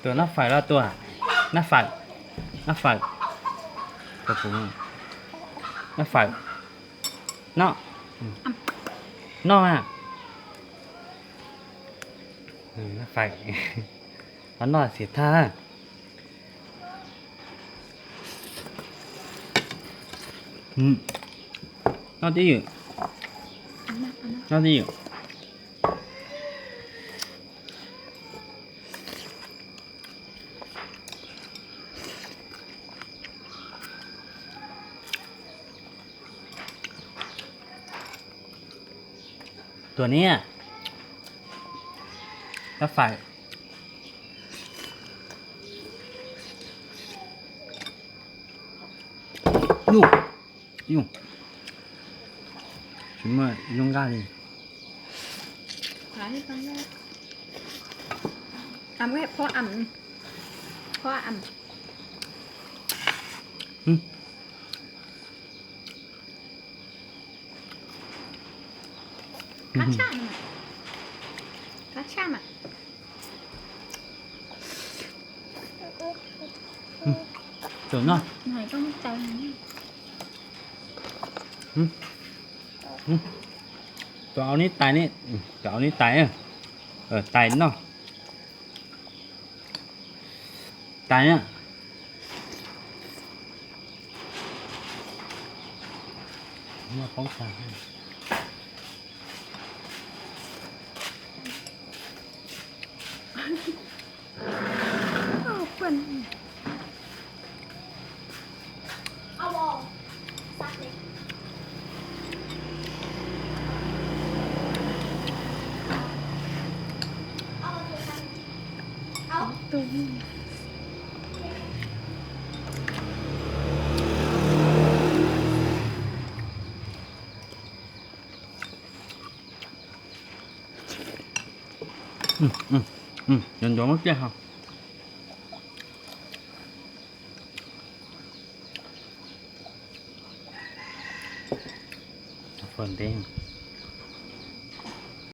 Tuaj noj fawm los Tuaj. Noj fawm. Noj fawm. Noj fawm. Noj. Noj mas. Noj fawm. Ho noj xiam thaj. Noj tib ywm. Noj tib ywm. Tuaj niam. Noj fawm. Yuj, yuj, tsis muaj zoo nkauj li. Qab tshaj mas. Qab tshaj mas. Tus no. Tus au neb tais ne, tus au neb tais, tais noj. Tais na. Ncuav ncuav muab pliaj ho. Fawm ntev.